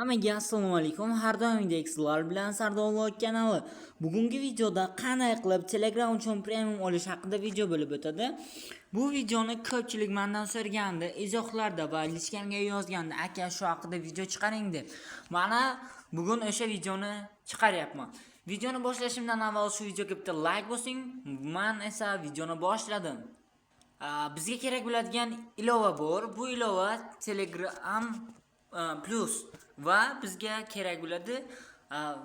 Hammaga assalomu alaykum. Har doimgidek sizlar bilan Sardorlar kanali. Bugungi videoda qanday qilib Telegram uchun premium olish haqida video bo'lib o'tadi. Bu videoni ko'pchilik mendan so'ragandi, izohlarda va личка mga yozgandi, aka, shu haqida video chiqaring deb. Mana bugun o'sha videoni chiqaryapman. Videoni boshlashimdan avval shu videoga bitta like bosing. Men esa videoni boshladim. Bizga kerak bo'ladigan ilova bor. Bu ilova Telegram Plus va bizga kerak bo'ladi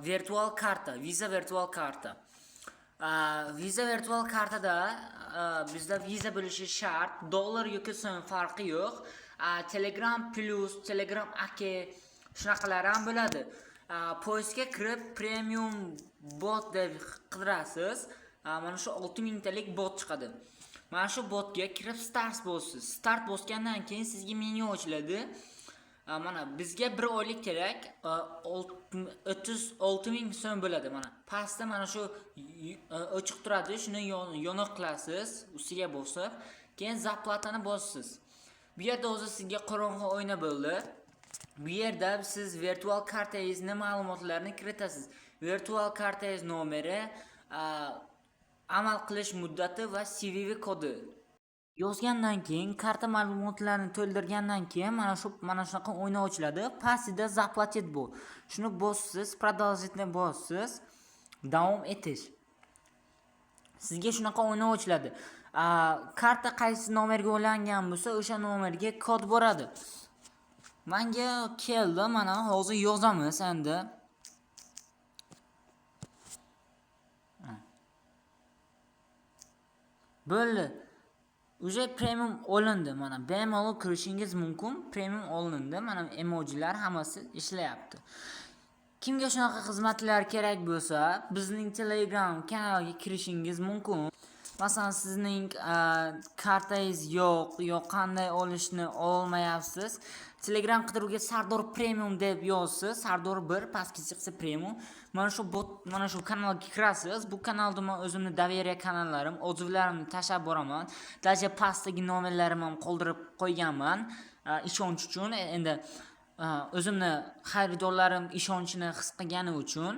virtual karta, Visa virtual karta. Visa virtual kartada bizda Visa bo'lishi shart, dollar yoki so'm farqi yo'q. Telegram Plus, Telegram AK shunaqalar ham bo'ladi. Поиск ga kirib premium bot deb qidirasiz. Mana shu 6000 talik bot chiqadi. Mana shu botga kirib start bosasiz. Start bosgandan keyin sizga menyu ochiladi. Mana bizga bir oylik kerak, 36 000 so'm bo'ladi mana. Pastda mana shu ochiq turadi, shuni yoniq qilasiz, ustiga bosib, keyin заплата ni bosasiz. Bu yerda o'zi sizga qorong'i oyna bo'ldi. Bu yerda siz virtual kartangizni ma'lumotlarini kiritasiz. Virtual kartangiz nomeri, amal qilish muddati va CVV kodi. Yozgandan keyin, karta ma'lumotlarini to'ldirgandan keyin mana shunaqa oyna ochiladi. Pastida заплатить bu. Shuni bossiz, продолжить ni bossiz, davom etish. Sizga shunaqa oyna ochiladi. Karta qaysi nomerga ulangan bo'lsa, o'sha nomerga kod boradi. Menga keldi, mana hozir yozamiz endi. Bo'ldi. Уже premium olindi mana. Bemalol kirishingiz mumkin. Premium olindi. Mana emojilar hammasi ishlayapti. Kimga shunaqa xizmatlar kerak bo'lsa, bizning Telegram kanalga kirishingiz mumkin. Masalan, sizning kartangiz yo'q, yo qanday olishni olmayapsiz. Telegram qidiruvga Sardor Premium deb yozsiz, Sardor 1 pastga chiqsa Premium. Mana shu bot, mana shu kanalga kirasiz. Bu kanalda men o'zimni доверие kanallarim, отзыв larimni tashlab boraman. Даже pastdagi nomerlarimni ham qoldirib qo'yganman. Ishonch uchun endi o'zimni xaridorlarim ishonchini his qilgani uchun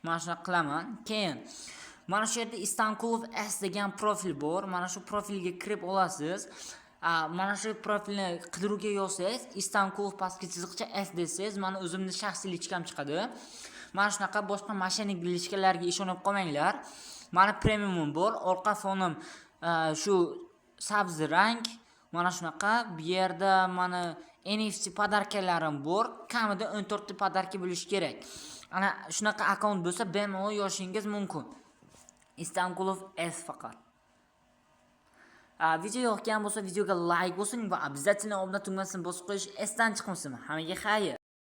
mana shunaqa qilaman. Keyin mana shu yerda Istankulov S degan profil bor. Mana shu profilga kirib olasiz. Mana shu profilni qidiruvga yozsangiz, Istankulov pastki chiziqcha S desangiz, mana o'zimni shaxsiy личка m chiqadi. Mana shunaqa boshqa мошенник личка larga ishonib qolmanglar. Mani premiumim bor. Orqa fonim shu sabzi rang. Mana shunaqa bu yerda mani NFT подарка larim bor. Kamida 14 ta подарка bo'lishi kerak. Ana shunaqa akkaunt bo'lsa, bemalol yozishingiz mumkin. Istankulov S faqat. Video yoqgan bo'lsa, videoga like bosing va обязательно obuna tugmasini bosib qo'yish esdan chiqmasin. Hammaga xayr.